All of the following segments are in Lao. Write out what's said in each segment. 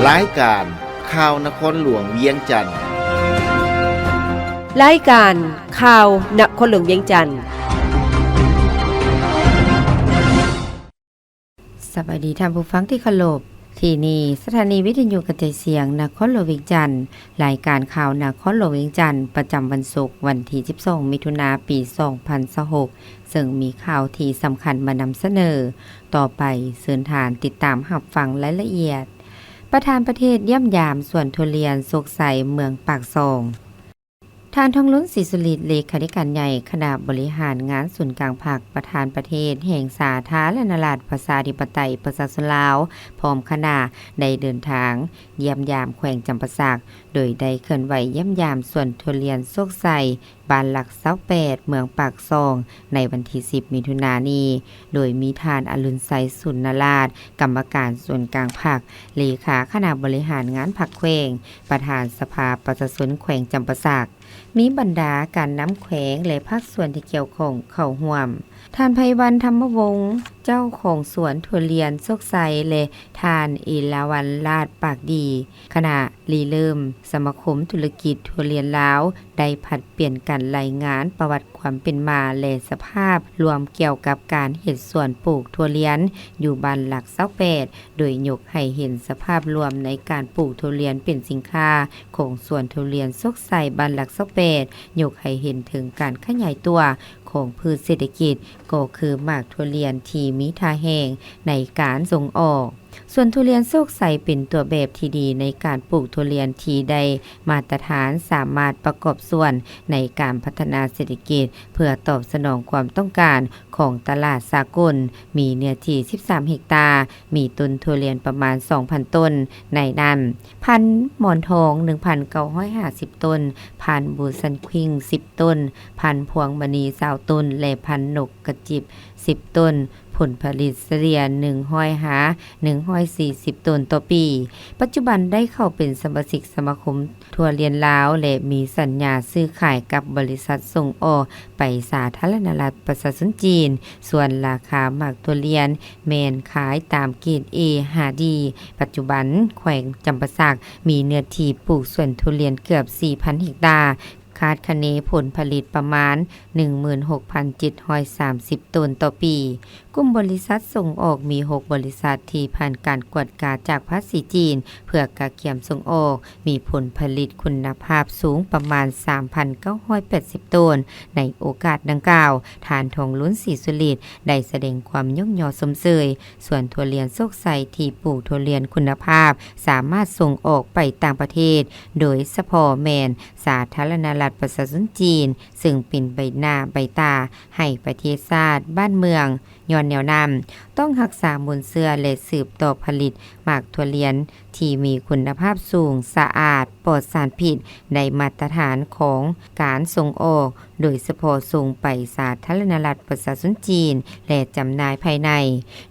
ລາຍການຂ່າວນະຄອນຫຼວງວຽງຈັນ. ລາຍການຂ່າວນະຄອນຫຼວງວຽງຈັນ. ສະບາຍດີທ່ານຜູ້ຟັງທີ່ເຄົາລົບ. ທີ່ນີ້ສະຖານີວິທະຍຸກະຈາຍສຽງນະຄອນຫຼວງວຽງຈັນ. ລາຍການຂ່າວນະຄອນຫຼວງວຽງຈັນ ປະຈຳວັນສຸກ ວັນທີສິບສອງ ມິຖຸນາ ປີສອງພັນຊາວຫົກ ເຊິ່ງມີຂ່າວທີ່ສຳຄັນມານຳສະເໜີ. ຕໍ່ໄປເຊີນທ່ານຕິດຕາມຮັບຟັງລາຍລະອຽດ. ປະທານປະເທດຢ້ຽມຢາມສວນທຸລຽນໂຊກໄຊ ເມືອງປາກຊ່ອງ. ທ່ານ ທອງລຸນ ສີສຸລິດ ເລຂາທິການໃຫຍ່ຄະນະບໍລິຫານງານສູນກາງພັກ, ປະທານປະເທດແຫ່ງສາທາລະນະລັດ ປະຊາທິປະໄຕ ປະຊາຊົນລາວ ພ້ອມຄະນະ ໄດ້ເດີນທາງຢ້ຽມຢາມແຂວງຈຳປາສັກ, ໂດຍໄດ້ເຄື່ອນໄຫວຢ້ຽມຢາມສວນທຸລຽນໂຊກໄຊ ບ້ານຫຼັກຊາວແປດ ເມືອງປາກຊ່ອງ ໃນວັນທີສິບ ມິຖຸນານີ້, ໂດຍມີທ່ານ ອະລຸນໄຊ ສູນນະລາດ ກຳມະການສູນກາງພັກ, ເລຂາຄະນະບໍລິຫານງານພັກແຂວງ, ປະທານສະພາປະຊາຊົນແຂວງຈຳປາສັກ, ມີບັນດາການນຳແຂວງ ແລະ ພາກສ່ວນທີ່ກ່ຽວຂ້ອງເຂົ້າຮ່ວມ. ທ່ານ ໄພວັນ ທຳມະວົງ ເຈົ້າຂອງສວນທຸລຽນໂຊກໄຊ ແລະ ທ່ານ ເອລາວັນ ລາດປາກດີ ຄະນະລິເລີ່ມສະມາຄົມທຸລະກິດທຸລຽນລາວ ໄດ້ຜັດປ່ຽນກັນລາຍງານປະຫວັດຄວາມເປັນມາ ແລະ ສະພາບລວມກ່ຽວກັບການເຮັດສວນປູກທຸລຽນຢູ່ບ້ານຫຼັກຊາວແປດ ໂດຍຍົກໃຫ້ເຫັນສະພາບລວມໃນການປູກທຸລຽນເປັນສິນຄ້າຂອງສວນທຸລຽນໂຊກໄຊ ບ້ານຫຼັກຊາວແປດ, ຍົກໃຫ້ເຫັນເຖິງການຂະຫຍາຍຕົວຂອງພືດເສດຖະກິດ ກໍຄືໝາກທຸລຽນທີ່ມີທ່າແຮງໃນການສົ່ງອອກ. ສວນທຸລຽນໂຊກໄຊເປັນຕົວແບບທີ່ດີໃນການປູກທຸລຽນທີ່ໄດ້ມາດຕະຖານ, ສາມາດປະກອບສ່ວນໃນການພັດທະນາເສດຖະກິດ ເພື່ອຕອບສະໜອງຄວາມຕ້ອງການຂອງຕະຫຼາດສາກົນ, ມີເນື້ອທີ່ສິບສາມເຮັກຕາ, ມີຕົ້ນທຸລຽນປະມານສອງພັນຕົ້ນ, ໃນນັ້ນ ພັນໝອນທອງ ໜຶ່ງພັນເກົ້າຮ້ອຍຫ້າສິບຕົ້ນ, ພັນບູຊັນຄວິງ ສິບຕົ້ນ, ພັນພວງມະນີ ຊາວຕົ້ນ ແລະ ພັນນົກກະຈິບ ສິບຕົ້ນ, ຜົນຜະລິດສະເລ່ຍ ໜຶ່ງຮ້ອຍຫາ ໜຶ່ງຮ້ອຍສີ່ສິບ ໂຕນຕໍ່ປີ. ປັດຈຸບັນໄດ້ເຂົ້າເປັນສະມາຊິກສະມາຄົມທົ່ວລຽນລາວ ແລະ ມີສັນຍາຊື້ຂາຍກັບບໍລິສັດສົ່ງອອກໄປສາທາລະນະລັດປະຊາຊົນຈີນ. ສ່ວນລາຄາໝາກທົ່ວລຽນແມ່ນຂາຍຕາມເກຣດ A ຫາ D. ປັດຈຸບັນແຂວງຈຳປາສັກມີເນື້ອທີ່ປູກສວນທຸລຽນເກືອບ ສີ່ພັນ ເຮັກຕາ. ຄາດຄະເນຜົນຜະລິດປະມານ ໜຶ່ງໝື່ນຫົກພັນເຈັດຮ້ອຍສາມສິບ ໂຕນຕໍ່ປີ. ກຸ່ມບໍລິສັດສົ່ງອອກມີ ຫົກ ບໍລິສັດທີ່ຜ່ານການກວດກາຈາກພາສີຈີນ ເພື່ອກະກຽມສົ່ງອອກ, ມີຜົນຜະລິດຄຸນນະພາບສູງປະມານ ສາມພັນເກົ້າຮ້ອຍແປດສິບ ໂຕນ. ໃນໂອກາດດັ່ງກ່າວ, ທ່ານ ທອງລຸນ ສີສຸລິດ ໄດ້ສະແດງຄວາມຍົກຍໍຊົມເຊີຍສວນທຸລຽນໂຊກໄຊ ທີ່ປູກທຸລຽນຄຸນນະພາບ, ສາມາດສົ່ງອອກໄປຕ່າງປະເທດ, ໂດຍສະເພາະແມ່ນ ສາທາລະນະລັດປະຊາຊົນຈີນ, ເຊິ່ງເປັນໃບໜ້າໃບຕາໃຫ້ປະເທດຊາດບ້ານເມືອງ. ຍ້ອນແນວນັ້ນ, ຕ້ອງຮັກສາມູນເຊື້ອ ແລະ ສືບຕໍ່ຜະລິດໝາກຖົ່ວລຽນທີ່ມີຄຸນນະພາບສູງ, ສະອາດ, ປອດສານພິດ, ໄດ້ມາດຕະຖານຂອງການສົ່ງອອກ, ໂດຍສະເພາະສົ່ງໄປສາທາລະນະລັດປະຊາຊົນຈີນ ແລະ ຈຳໜ່າຍພາຍໃນ.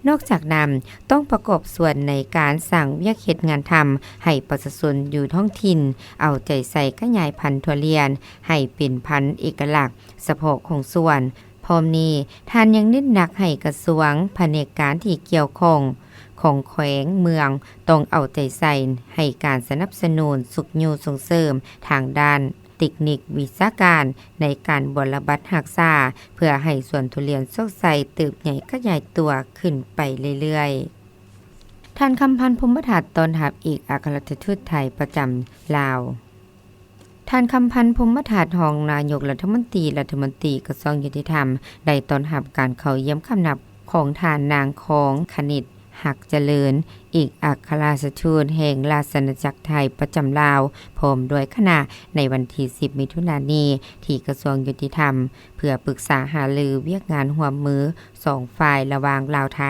ນອກຈາກນັ້ນ, ຕ້ອງປະກອບສ່ວນໃນການສ້າງວຽກເຮັດງານທຳໃຫ້ປະຊາຊົນຢູ່ທ້ອງຖິ່ນ, ເອົາໃຈໃສ່ຂະຫຍາຍພັນຖົ່ວລຽນໃຫ້ເປັນພັນເອກະລັກສະເພາະຂອງສວນ. ພ້ອມນີ້, ທ່ານຍັງເນັ້ນໜັກໃຫ້ກະຊວງ, ພະແນກການທີ່ກ່ຽວຂ້ອງຂອງແຂວງເມືອງ ຕ້ອງເອົາໃຈໃສ່ໃຫ້ການສະໜັບສະໜູນ, ຊຸກຍູ້ສົ່ງເສີມທາງດ້ານ ເຕັກນິກວິຊາການໃນການບົວລະບັດຮັກສາ ເພື່ອໃຫ້ສວນທຸລຽນໂຊກໄຊເຕີບໃຫຍ່ຂະຫຍາຍຕົວຂຶ້ນໄປເລື້ອຍໆ. ທ່ານ ຄຳພັນ ພົມມະທັດ ຕ້ອນຮັບເອກອັກຄະລັດຖະທູດໄທປະຈຳລາວ. ທ່ານ ຄຳພັນ ພົມມະທັດ ຮອງນາຍົກລັດຖະມົນຕີ, ລັດຖະມົນຕີກະຊວງຍຸຕິທຳ ໄດ້ຕ້ອນຮັບການເຂົ້າຢ້ຽມຄຳນັບຂອງທ່ານນາງ ຄອງຄະນິດ ຮັກຈະເລີນ ເອກອັກຄະລັດຖະທູດແຫ່ງລາຊະອານາຈັກໄທປະຈຳລາວ ພ້ອມດ້ວຍຄະນະ ໃນວັນທີສິບ ມິຖຸນານີ້ ທີ່ກະຊວງຍຸຕິທຳ ເພື່ອປຶກສາຫາລືວຽກງານຮ່ວມມືສອງຝ່າຍລະຫວ່າງລາວ-ໄທ.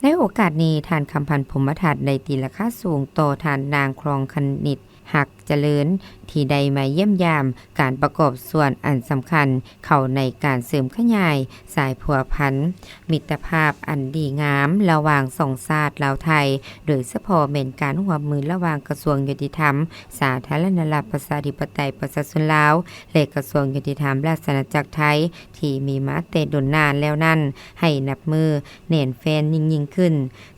ໃນໂອກາດນີ້, ທ່ານ ຄຳພັນ ພົມມະທັດ ໄດ້ຕີລາຄາສູງຕໍ່ທ່ານນາງ ຄອງຄະນິດ ຮັກ ຈະເລີນ ທີ່ໄດ້ມາຢ້ຽມຢາມການປະກອບສ່ວນອັນສຳຄັນເຂົ້າໃນການເສີມຂະຫຍາຍສາຍພົວພັນມິດຕະພາບອັນດີງາມລະຫວ່າງສອງຊາດລາວ-ໄທ, ໂດຍສະເພາະແມ່ນການຮ່ວມມືລະຫວ່າງກະຊວງຍຸຕິທຳ ສາທາລະນະລັດ ປະຊາທິປະໄຕ ປະຊາຊົນລາວ ແລະ ກະຊວງຍຸຕິທຳ ລາຊະອານາຈັກໄທ ທີ່ມີມາແຕ່ດົນນານແລ້ວນັ້ນ ໃຫ້ນັບມື້ແໜ້ນແຟ້ນຍິ່ງໆຂຶ້ນ,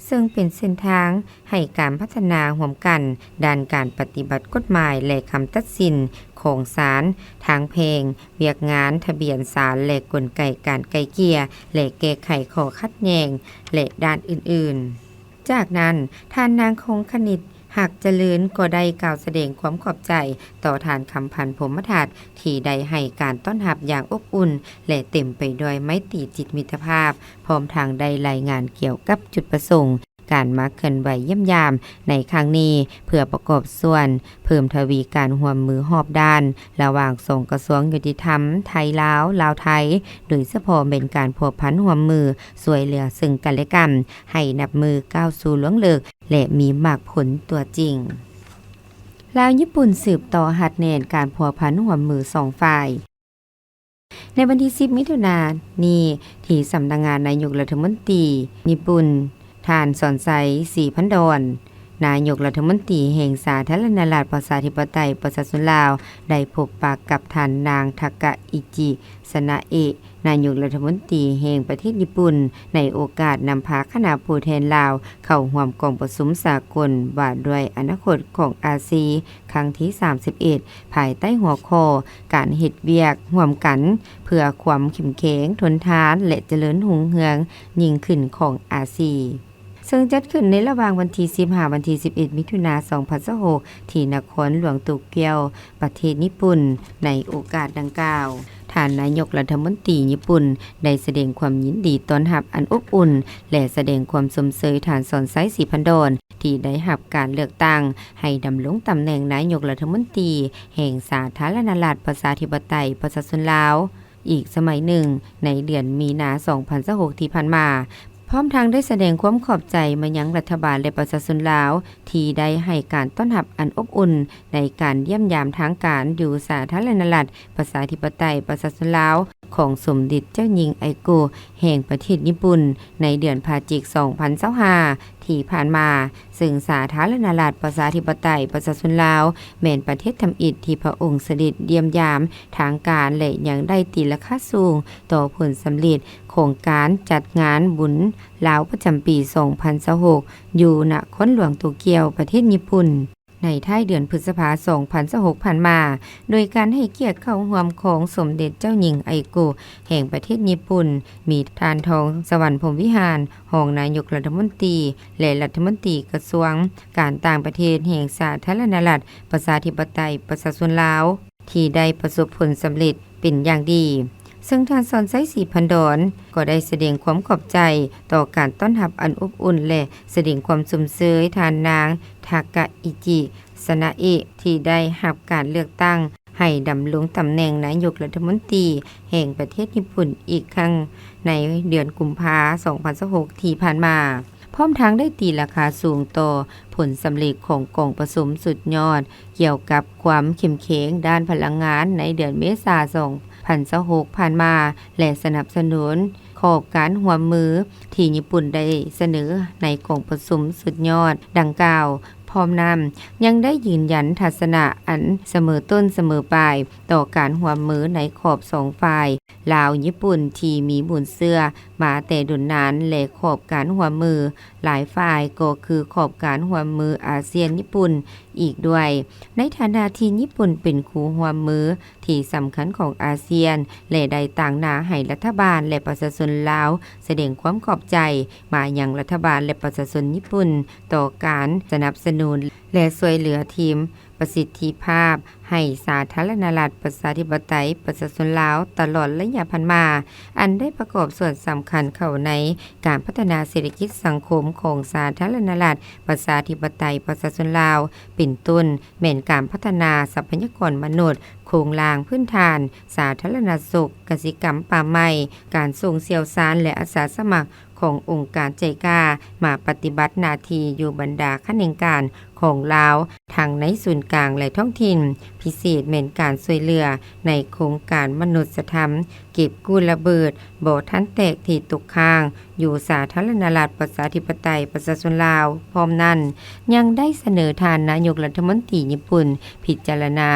ເຊິ່ງເປັນເສັ້ນທາງໃຫ້ການພັດທະນາຮ່ວມກັນດ້ານການປະຕິບັດກົດໝາຍ ແລະ ຄຳຕັດສິນຂອງສານທາງແພ່ງ, ວຽກງານທະບຽນສານ ແລະ ກົນໄກການໄກ່ເກ່ຍ ແລະ ແກ້ໄຂຂໍ້ຂັດແຍ່ງ ແລະ ດ້ານອື່ນໆ. ຈາກນັ້ນ, ທ່ານນາງ ຄອງຄະນິດ ຮັກຈະເລີນ ກໍໄດ້ກ່າວສະແດງຄວາມຂອບໃຈຕໍ່ທ່ານ ຄຳພັນ ພົມມະທັດ ທີ່ໄດ້ໃຫ້ການຕ້ອນຮັບຢ່າງອົບອຸ່ນ ແລະ ເຕັມໄປດ້ວຍໄມຕີຈິດມິດຕະພາບ, ພ້ອມທັງໄດ້ລາຍງານກ່ຽວກັບຈຸດປະສົງການມາເຄື່ອນໄຫວຢ້ຽມຢາມໃນຄັ້ງນີ້ ເພື່ອປະກອບສ່ວນເພີ່ມທະວີການຮ່ວມມືຮອບດ້ານ ລະຫວ່າງສອງກະຊວງຍຸຕິທຳ ໄທ-ລາວ, ລາວ-ໄທ, ໂດຍສະເພາະແມ່ນການພົວພັນຮ່ວມມື ຊ່ວຍເຫຼືອເຊິ່ງກັນແລະກັນ ໃຫ້ນັບມື້ກ້າວສູ່ລວງເລິກ ແລະ ມີໝາກຜົນຕົວຈິງ. ລາວ-ຍີ່ປຸ່ນສືບຕໍ່ຮັດແໜ້ນການພົວພັນຮ່ວມມືສອງຝ່າຍ. ໃນວັນທີສິບ ມິຖຸນານີ້ ທີ່ສຳນັກງານນາຍົກລັດຖະມົນຕີຍີ່ປຸ່ນ, ທ່ານ ສອນໄຊ ສີພັນດອນ ນາຍົກລັດຖະມົນຕີແຫ່ງສາທາລະນະລັດ ປະຊາທິປະໄຕ ປະຊາຊົນລາວ ໄດ້ພົບປະກັບທ່ານນາງ ທາກະອິຈິ ຊະນະເອະ ນາຍົກລັດຖະມົນຕີແຫ່ງປະເທດຍີ່ປຸ່ນ ໃນໂອກາດນຳພາຄະນະຜູ້ແທນລາວເຂົ້າຮ່ວມກອງປະຊຸມສາກົນວ່າດ້ວຍອະນາຄົດຂອງອາຊີ ຄັ້ງທີສາມສິບເອັດ ພາຍໃຕ້ຫົວຂໍ້ ການເຮັດວຽກຮ່ວມກັນເພື່ອຄວາມເຂັ້ມແຂງ, ທົນທານ ແລະ ຈະເລີນຮຸ່ງເຮືອງຍິ່ງຂຶ້ນຂອງອາຊີ ເຊິ່ງຈັດຂຶ້ນໃນລະຫວ່າງວັນທີສິບ ຫາວັນທີສິບເອັດ ມິຖຸນາ ສອງພັນຊາວຫົກ ທີ່ນະຄອນຫຼວງໂຕກຽວ ປະເທດຍີ່ປຸ່ນ. ໃນໂອກາດດັ່ງກ່າວ, ທ່ານນາຍົກລັດຖະມົນຕີຍີ່ປຸ່ນໄດ້ສະແດງຄວາມຍິນດີຕ້ອນຮັບອັນອົບອຸ່ນ ແລະ ສະແດງຄວາມຊົມເຊີຍທ່ານ ສອນໄຊ ສີພັນດອນ ທີ່ໄດ້ຮັບການເລືອກຕັ້ງໃຫ້ດຳລົງຕຳແໜ່ງນາຍົກລັດຖະມົນຕີແຫ່ງສາທາລະນະລັດ ປະຊາທິປະໄຕ ປະຊາຊົນລາວ ອີກສະໄໝໜຶ່ງ ໃນເດືອນມີນາ ສອງພັນຊາວຫົກ ທີ່ຜ່ານມາ, ພ້ອມທັງໄດ້ສະແດງຄວາມຂອບໃຈມາຍັງລັດຖະບານ ແລະ ປະຊາຊົນລາວ ທີ່ໄດ້ໃຫ້ການຕ້ອນຮັບອັນອົບອຸ່ນໃນການຢ້ຽມຢາມທາງການຢູ່ສາທາລະນະລັດ ປະຊາທິປະໄຕ ປະຊາຊົນລາວ ຂອງສົມເດັດເຈົ້າຍິງໄອໂກະ ແຫ່ງປະເທດຍີ່ປຸ່ນ ໃນເດືອນພະຈິກ ສອງພັນຊາວຫ້າ ທີ່ຜ່ານມາ, ເຊິ່ງສາທາລະນະລັດ ປະຊາທິປະໄຕ ປະຊາຊົນລາວ ແມ່ນປະເທດທຳອິດທີ່ພະອົງສະເດັດຢ້ຽມຢາມທາງການ ແລະ ຍັງໄດ້ຕີລາຄາສູງຕໍ່ຜົນສຳເລັດຂອງການຈັດງານບຸນລາວປະຈຳປີ ສອງພັນຊາວຫົກ ຢູ່ນະຄອນຫຼວງໂຕກຽວ ປະເທດຍີ່ປຸ່ນ ໃນທ້າຍເດືອນພຶດສະພາ ສອງພັນຊາວຫົກ ຜ່ານມາ, ໂດຍການໃຫ້ກຽດເຂົ້າຮ່ວມຂອງສົມເດັດເຈົ້າຍິງໄອໂກະ ແຫ່ງປະເທດຍີ່ປຸ່ນ, ມີທ່ານ ທອງສະຫວັນ ພົມວິຫານ ຮອງນາຍົກລັດຖະມົນຕີ ແລະ ລັດຖະມົນຕີກະຊວງການຕ່າງປະເທດແຫ່ງສາທາລະນະລັດ ປະຊາທິປະໄຕ ປະຊາຊົນລາວ ທີ່ໄດ້ປະສົບຜົນສຳເລັດເປັນຢ່າງດີ. ເຊິ່ງທ່ານ ສອນໄຊ ສີພັນດອນ ກໍໄດ້ສະແດງຄວາມຂອບໃຈຕໍ່ການຕ້ອນຮັບອັນອົບອຸ່ນ ແລະ ສະແດງຄວາມຊົມເຊີຍທ່ານນາງ ທາກະອິຈິ ຊະນະເອະ ທີ່ໄດ້ຮັບການເລືອກຕັ້ງໃຫ້ດຳລົງຕຳແໜ່ງນາຍົກລັດຖະມົນຕີແຫ່ງປະເທດຍີ່ປຸ່ນອີກຄັ້ງ ໃນເດືອນກຸມພາ ສອງພັນຊາວຫົກ ທີ່ຜ່ານມາ. ພ້ອມທັງໄດ້ຕີລາຄາສູງຕໍ່ຜົນສຳເລັດຂອງກອງປະຊຸມສຸດຍອດ ກ່ຽວກັບຄວາມເຂັ້ມແຂງດ້ານພະລັງງານໃນເດືອນເມສາ ສອງພັນຊາວຫົກ ຜ່ານມາ ແລະ ສະໜັບສະໜູນຂອບການຮ່ວມມືທີ່ຍີ່ປຸ່ນໄດ້ສະເໜີໃນກອງປະຊຸມສຸດຍອດດັ່ງກ່າວ. ພ້ອມນັ້ນ, ຍັງໄດ້ຢືນຢັນທັດສະນະອັນສະເໝີຕົ້ນສະເໝີປາຍຕໍ່ການຮ່ວມມືໃນຂອບສອງຝ່າຍ ລາວ-ຍີ່ປຸ່ນ ທີ່ມີມູນເຊື້ອມາແຕ່ດົນນານ ແລະ ຂອບການຮ່ວມມືຫຼາຍຝ່າຍ ກໍຄືຂອບການຮ່ວມມືອາຊຽນຍີ່ປຸ່ນອີກດ້ວຍ, ໃນຖານະທີ່ຍີ່ປຸ່ນເປັນຄູ່ຮ່ວມມືທີ່ສຳຄັນຂອງອາຊຽນ ແລະ ໄດ້ຕາງໜ້າໃຫ້ລັດຖະບານ ແລະ ປະຊາຊົນລາວສະແດງຄວາມຂອບໃຈມາຍັງລັດຖະບານ ແລະ ປະຊາຊົນຍີ່ປຸ່ນ ຕໍ່ການສະໜັບສະໜູນ ແລະ ຊ່ວຍເຫຼືອທີມ ປະສິດທິພາບໃຫ້ສາທາລະນະລັດ ປະຊາທິປະໄຕ ປະຊາຊົນລາວ ຕະຫຼອດໄລຍະຜ່ານມາ, ອັນໄດ້ປະກອບສ່ວນສຳຄັນເຂົ້າໃນການພັດທະນາເສດຖະກິດສັງຄົມຂອງສາທາລະນະລັດ ປະຊາທິປະໄຕ ປະຊາຊົນລາວ, ເປັນຕົ້ນແມ່ນການພັດທະນາຊັບພະຍາກອນມະນຸດ, ໂຄງລ່າງພື້ນຖານ, ສາທາລະນະສຸກ, ກະສິກຳ, ປ່າໄມ້, ການສົ່ງຊ່ຽວຊານ ແລະ ອາສາສະໝັກຂອງອົງການໄຈກາ ມາປະຕິບັດໜ້າທີ່ຢູ່ບັນດາຂະແໜງການຂອງລາວ ທັງໃນສູນກາງ ແລະ ທ້ອງຖິ່ນ, ພິເສດແມ່ນການຊ່ວຍເຫຼືອໃນໂຄງການມະນຸດສະທຳ ເກັບກູ້ລະເບີດບໍ່ທັນແຕກທີ່ຕົກຄ້າງຢູ່ສາທາລະນະລັດ ປະຊາທິປະໄຕ ປະຊາຊົນລາວ. ພ້ອມນັ້ນ, ຍັງໄດ້ສະເໜີທ່ານນາຍົກລັດຖະມົນຕີຍີ່ປຸ່ນ ພິຈາລະນາ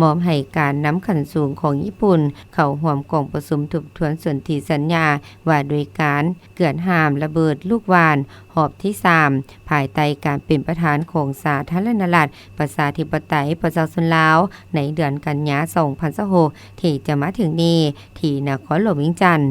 ມອບໃຫ້ການນຳຂັ້ນສູງຂອງຍີ່ປຸ່ນເຂົ້າຮ່ວມກອງປະຊຸມທົບທວນສົນທິສັນຍາວ່າດ້ວຍການເກືອນຫ້າມລະເບີດລູກຫວ່ານຮອບທີສາມ ພາຍໃຕ້ການເປັນປະທານຂອງສາທາລະນະລັດ ປະຊາທິປະໄຕ ປະຊາຊົນລາວ ໃນເດືອນກັນຍາ ສອງພັນຊາວຫົກ ທີ່ຈະມາເຖິງນີ້ ທີ່ນະຄອນຫຼວງວຽງຈັນ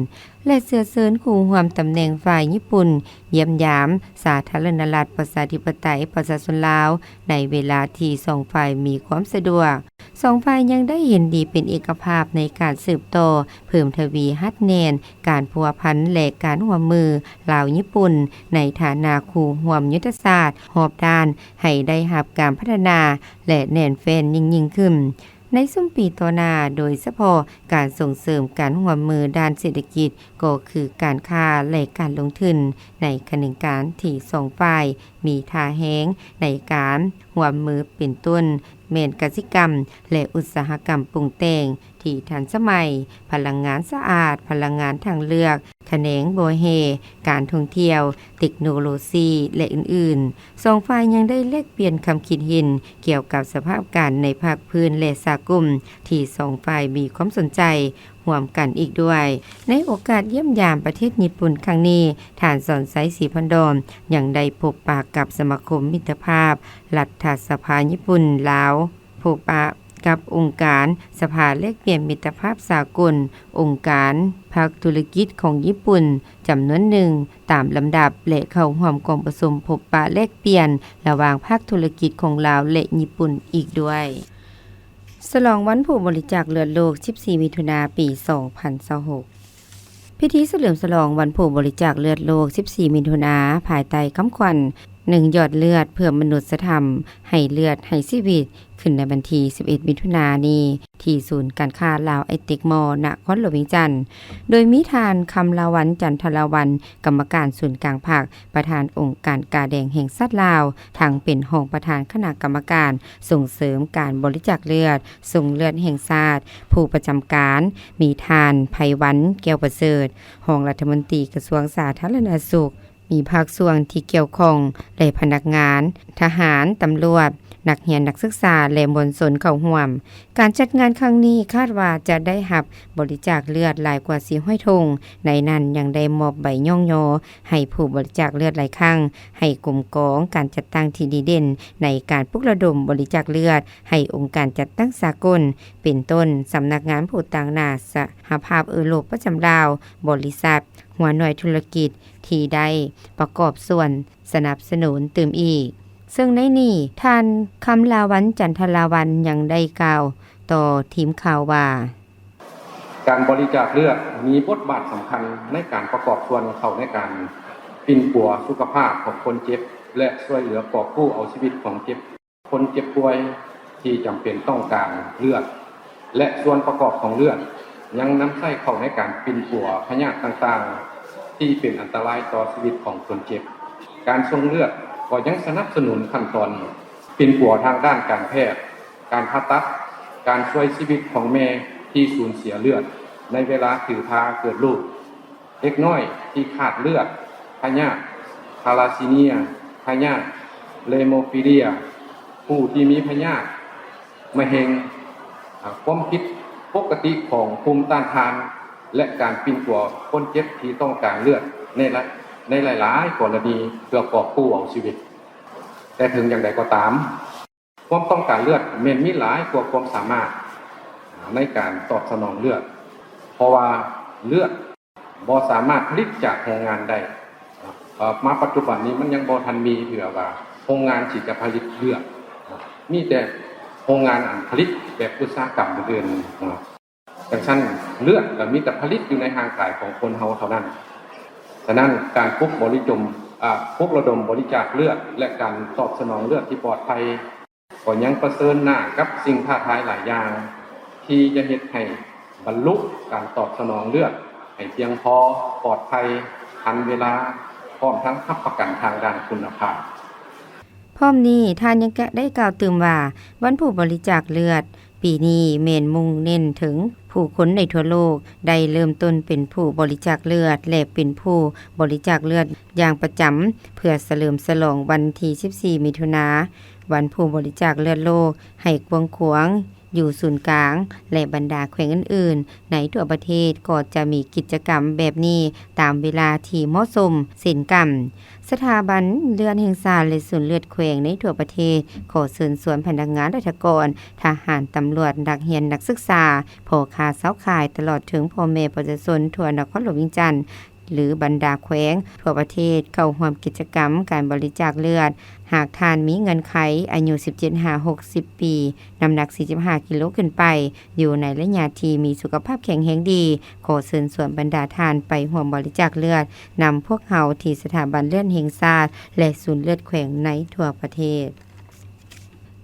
ແລະ ເຊື້ອເຊີນຄູ່ຮ່ວມຕຳແໜ່ງຝ່າຍຍີ່ປຸ່ນຢ້ຽມຢາມສາທາລະນະລັດ ປະຊາທິປະໄຕ ປະຊາຊົນລາວ ໃນເວລາທີ່ສອງຝ່າຍມີຄວາມສະດວກ. ສອງຝ່າຍຍັງໄດ້ເຫັນດີເປັນເອກະພາບໃນການສືບຕໍ່ເພີ່ມທະວີຮັດແໜ້ນການພົວພັນ ແລະ ການຮ່ວມມືລາວຍີ່ປຸ່ນ ໃນຖານະຄູ່ຮ່ວມຍຸດທະສາດຮອບດ້ານ ໃຫ້ໄດ້ຮັບການພັດທະນາ ແລະ ແໜ້ນແຟ້ນຍິ່ງໆຂຶ້ນໃນຊຸມປີຕໍ່ໜ້າ, ໂດຍສະເພາະການສົ່ງເສີມການຮ່ວມມືດ້ານເສດຖະກິດ ກໍຄືການຄ້າ ແລະ ການລົງທຶນໃນຂະແໜງການທີ່ສອງຝ່າຍມີທ່າແຮງໃນການຮ່ວມມື ເປັນຕົ້ນແມ່ນກະສິກຳ ແລະ ອຸດສາຫະກຳປຸງແຕ່ງທີ່ທັນສະໄໝ, ພະລັງງານສະອາດ, ພະລັງງານທາງເລືອກ, ຂະແໜງບໍ່ແຮ່, ການທ່ອງທ່ຽວ, ເຕັກໂນໂລຊີ ແລະ ອື່ນໆ. ສອງຝ່າຍຍັງໄດ້ແລກປ່ຽນຄຳຄິດເຫັນກ່ຽວກັບສະພາບການໃນພາກພື້ນ ແລະ ສາກົນ ທີ່ສອງຝ່າຍມີຄວາມສົນໃຈຮ່ວມກັນອີກດ້ວຍ. ໃນໂອກາດຢ້ຽມຢາມປະເທດຍີ່ປຸ່ນຄັ້ງນີ້, ທ່ານ ສອນໄຊ ສີພັນດອນ ຍັງໄດ້ພົບປະກັບສະມາຄົມມິດຕະພາບລັດຖະສະພາຍີ່ປຸ່ນ-ລາວ, ພົບປະກັບອົງການສະພາແລກປ່ຽນມິດຕະພາບສາກົນ, ອົງການພາກທຸລະກິດຂອງຍີ່ປຸ່ນຈຳນວນໜຶ່ງຕາມລຳດັບ ແລະ ເຂົ້າຮ່ວມກອງປະຊຸມພົບປະແລກປ່ຽນລະຫວ່າງພາກທຸລະກິດຂອງລາວ ແລະ ຍີ່ປຸ່ນອີກດ້ວຍ. ສະຫຼອງວັນຜູ້ບໍລິຈາກເລືອດໂລກ ສິບສີ່ ມິຖຸນາ ປີ ສອງພັນຊາວຫົກ. ພິທີສະເຫຼີມສະຫຼອງວັນຜູ້ບໍລິຈາກເລືອດໂລກ ສິບສີ່ ມິຖຸນາ ພາຍໃຕ້ຄຳຂວັນ ໜຶ່ງ ຢອດເລືອດເພື່ອມະນຸດສະທຳ ໃຫ້ເລືອດໃຫ້ຊີວິດ ຂຶ້ນໃນວັນທີ ສິບເອັດ ມິຖຸນານີ້ ທີ່ສູນການຄ້າລາວໄອເຕັກມໍ ນະຄອນຫຼວງວຽງຈັນ, ໂດຍມີທ່ານ ຄຳລາວັນ ຈັນທະລາວັນ ກຳມະການສູນກາງພັກ, ປະທານອົງການກາແດງແຫ່ງຊາດລາວ, ທັງເປັນຮອງປະທານຄະນະກຳມະການສົ່ງເສີມການບໍລິຈາກເລືອດ, ສົ່ງເລືອດແຫ່ງຊາດ, ຜູ້ປະຈຳການ ມີທ່ານ ໄພວັນ ແກ້ວປະເສີດ ຮອງລັດຖະມົນຕີກະຊວງສາທາລະນະສຸກ, ມີພາກສ່ວນທີ່ກ່ຽວຂ້ອງ ແລະ ພະນັກງານ, ທະຫານ, ຕຳຫຼວດ, ນັກຮຽນນັກສຶກສາ ແລະ ມວນຊົນເຂົ້າຮ່ວມ. ການຈັດງານຄັ້ງນີ້ຄາດວ່າຈະໄດ້ຮັບບໍລິຈາກເລືອດຫຼາຍກວ່າ ສີ່ຮ້ອຍ ຖົງ, ໃນນັ້ນຍັງໄດ້ມອບໃບຍ້ອງຍໍໃຫ້ຜູ້ບໍລິຈາກເລືອດຫຼາຍຄັ້ງ, ໃຫ້ກົມກອງການຈັດຕັ້ງທີ່ດີເດັ່ນໃນການປຸກລະດົມບໍລິຈາກເລືອດໃຫ້ອົງການຈັດຕັ້ງສາກົນ, ເປັນຕົ້ນ ສຳນັກງານຜູ້ຕາງໜ້າສະຫະພາບເອີຣົບປະຈຳລາວ, ບໍລິສັດ, ຫົວໜ່ວຍທຸລະກິດທີ່ໄດ້ປະກອບສ່ວນສະໜັບສະໜູນຕື່ມອີກ. ເຊິ່ງໃນນີ້ ທ່ານ ຄຳລາວັນ ຈັນທະລາວັນ ຍັງໄດ້ກ່າວຕໍ່ທີມຂ່າວວ່າ ການບໍລິຈາກເລືອດມີບົດບາດສຳຄັນໃນການປະກອບສ່ວນເຂົ້າໃນການປິ່ນປົວສຸຂະພາບຂອງຄົນເຈັບ ແລະ ຊ່ວຍເຫຼືອກອບກູ້ເອົາຊີວິດຂອງເຈັບ ຄົນເຈັບປ່ວຍທີ່ຈຳເປັນຕ້ອງການເລືອດ ແລະ ສ່ວນປະກອບຂອງເລືອດ ຍັງນຳໃຊ້ເຂົ້າໃນການປິ່ນປົວພະຍາດຕ່າງໆ ທີ່ເປັນອັນຕະລາຍຕໍ່ຊີວິດຂອງຄົນເຈັບ. ການສົ່ງເລືອດກໍຍັງສະໜັບສະໜູນຂັ້ນຕອນປິ່ນປົວທາງດ້ານການແພດ, ການຜ່າຕັດ, ການຊ່ວຍຊີວິດຂອງແມ່ທີ່ສູນເສຍເລືອດໃນເວລາຖືພາເກີດລູກ, ເດັກນ້ອຍທີ່ຂາດເລືອດ, ພະຍາດທາລາຊີເມຍ, ພະຍາດເຮໂມຟີເລຍ, ຜູ້ທີ່ມີພະຍາດມະເຮັງ, ອາ ຄວາມຜິດປົກກະຕິຂອງພູມຕ້ານທານ ແລະ ການປິ່ນປົວຄົນເຈັບທີ່ຕ້ອງການເລືອດໃນຫຼາຍ ໃນຫຼາຍໆກໍລະນີເພື່ອກອບກູ້ເອົາຊີວິດ. ແຕ່ເຖິງຢ່າງໃດກໍຕາມ, ຄວາມຕ້ອງການເລືອດແມ່ນມີຫຼາຍກວ່າຄວາມສາມາດໃນການຕອບສະໜອງເລືອດ, ເພາະວ່າເລືອດບໍ່ສາມາດຜະລິດຈາກໂຮງງານໄດ້. ເອີ ມາປັດຈຸບັນນີ້ມັນຍັງບໍ່ທັນມີເທື່ອວ່າໂຮງງານທີ່ຈະຜະລິດເລືອດ, ມີແຕ່ໂຮງງານອັນຜະລິດແບບອຸດສາຫະກຳອື່ນໆ. ຈັ່ງຊັ້ນເລືອດກໍມີແຕ່ຜະລິດຢູ່ໃນຮ່າງກາຍຂອງຄົນເຮົາເທົ່ານັ້ນ. ສະນັ້ນ ການປຸກບໍລິຈົມ ອາ ປຸກລະດົມບໍລິຈາກເລືອດ ແລະ ການຕອບສະໜອງເລືອດທີ່ປອດໄພ ກໍຍັງປະເຊີນໜ້າກັບສິ່ງທ້າທາຍຫຼາຍຢ່າງ ທີ່ຈະເຮັດໃຫ້ບັນລຸການຕອບສະໜອງເລືອດໃຫ້ພຽງພໍ, ປອດໄພ, ທັນເວລາ, ພ້ອມທັງຮັບປະກັນທາງດ້ານຄຸນນະພາບ. ພ ພ້ອມນີ້ ທ່ານຍັງໄດ້ກ່າວຕື່ມວ່າ ວັນຜູ້ບໍລິຈາກເລືອດປີນີ້ແມ່ນມຸ່ງເນັ້ນເຖິງຜູ້ຄົນໃນທົ່ວໂລກ ໄດ້ເລີ່ມຕົ້ນເປັນຜູ້ບໍລິຈາກເລືອດ ແລະ ເປັນຜູ້ບໍລິຈາກເລືອດຢ່າງປະຈຳ ເພື່ອສະເຫຼີມສະຫຼອງວັນທີສິບສີ່ ມິຖຸນາ ວັນຜູ້ບໍລິຈາກເລືອດໂລກ ໃຫ້ກວ້າງຂວາງ ຢູ່ສູນກາງ ແລະ ບັນດາແຂວງອື່ນໆ ໃນທົ່ວປະເທດກໍຈະມີກິດຈະກຳແບບນີ້ຕາມເວລາທີ່ເໝາະສົມເຊັ່ນກັນ. ສະຖາບັນເລືອດແຫ່ງຊາດ ແລະ ສູນເລືອດແຂວງໃນທົ່ວປະເທດ ຂໍເຊີນຊວນພະນັກງານລັດຖະກອນ, ທະຫານ, ຕຳຫຼວດ, ນັກຮຽນ, ນັກສຶກສາ, ພໍ່ຄ້າຊາວຂາຍ ຕະຫຼອດເຖິງພໍ່ແມ່ປະຊາຊົນທົ່ວນະຄອນຫຼວງວຽງຈັນ ຫຼື ບັນດາແຂວງທົ່ວປະເທດ ເຂົ້າຮ່ວມກິດຈະກຳການບໍລິຈາກເລືອດ. ຫາກທ່ານມີເງື່ອນໄຂອາຍຸສິບເຈັດຫາຫົກສິບປີ, ນ້ຳໜັກສີ່ສິບຫ້າກິໂລຂຶ້ນໄປ, ຢູ່ໃນໄລຍະທີ່ມີສຸຂະພາບແຂງແຮງດີ, ຂໍເຊີນຊວນບັນດາທ່ານໄປຮ່ວມບໍລິຈາກເລືອດນຳພວກເຮົາທີ່ສະຖາບັນເລືອດແຫ່ງຊາດ ແລະ ສູນເລືອດແຂວງໃນທົ່ວປະເທດ.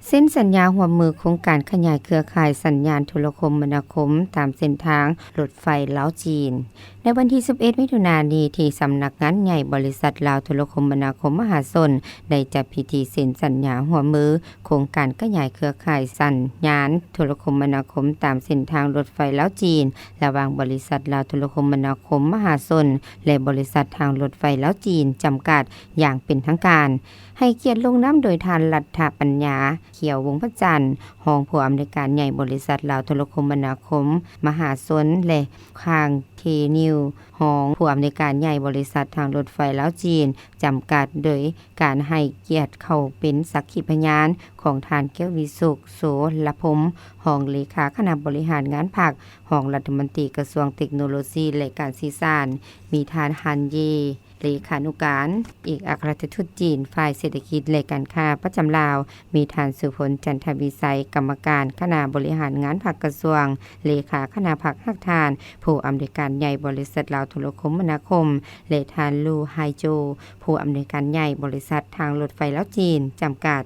ເຊັນສັນຍາຮ່ວມມືໂຄງການຂະຫຍາຍເຄືອຂ່າຍສັນຍານໂທລະຄົມມະນາຄົມຕາມເສັ້ນທາງລົດໄຟລາວ-ຈີນ. ໃນວັນທີສິບເອັດ ມິຖຸນານີ້ ທີ່ສຳນັກງານໃຫຍ່ບໍລິສັດລາວໂທລະຄົມມະນາຄົມມະຫາຊົນ ໄດ້ຈັດພິທີເຊັນສັນຍາຮ່ວມມືໂຄງການຂະຫຍາຍເຄືອຂ່າຍສັນຍານໂທລະຄົມມະນາຄົມຕາມເສັ້ນທາງລົດໄຟລາວ-ຈີນ ລະຫວ່າງບໍລິສັດລາວໂທລະຄົມມະນາຄົມມະຫາຊົນ ແລະ ບໍລິສັດທາງລົດໄຟລາວ-ຈີນ ຈຳກັດ ຢ່າງເປັນທາງການ. ໃຫ້ກຽດລົງນາມໂດຍທ່ານ ລັດຖະປັນຍາ ຂຽວວົງພະຈັນ ຮອງຜູ້ອຳນວຍການໃຫຍ່ບໍລິສັດລາວໂທລະຄົມມະນາຄົມມະຫາຊົນ ແລະ ຄາງ ເຄນິວ ຮອງຜູ້ອຳນວຍການໃຫຍ່ບໍລິສັດທາງລົດໄຟລາວ-ຈີນ ຈຳກັດ ໂດຍການໃຫ້ກຽດເຂົ້າເປັນສັກຂີພະຍານຂອງທ່ານ ແກ້ວວິສຸກ ໂສລະພົມ ຮອງເລຂາຄະນະບໍລິຫານງານພັກ, ຮອງລັດຖະມົນຕີກະຊວງເຕັກໂນໂລຊີ ແລະ ການສື່ສານ, ມີທ່ານ ຮັນ ເຢ ເລຂານຸການເອກອັກຄະລັດຖະທູດຈີນ ຝ່າຍເສດຖະກິດ ແລະ ການຄ້າປະຈຳລາວ, ມີທ່ານ ສຸພົນ ຈັນທະວິໄສ ກຳມະການຄະນະບໍລິຫານງານພັກກະຊວງ, ເລຂາຄະນະພັກຮາກຖານ, ຜູ້ອຳນວຍການໃຫຍ່ບໍລິສັດລາວໂທລະຄົມມະນາຄົມ ແລະ ທ່ານ ລູ ໄຮໂຈ ຜູ້ອຳນວຍການໃຫຍ່ບໍລິສັດທາງລົດໄຟລາວ-ຈີນ ຈຳກັດ.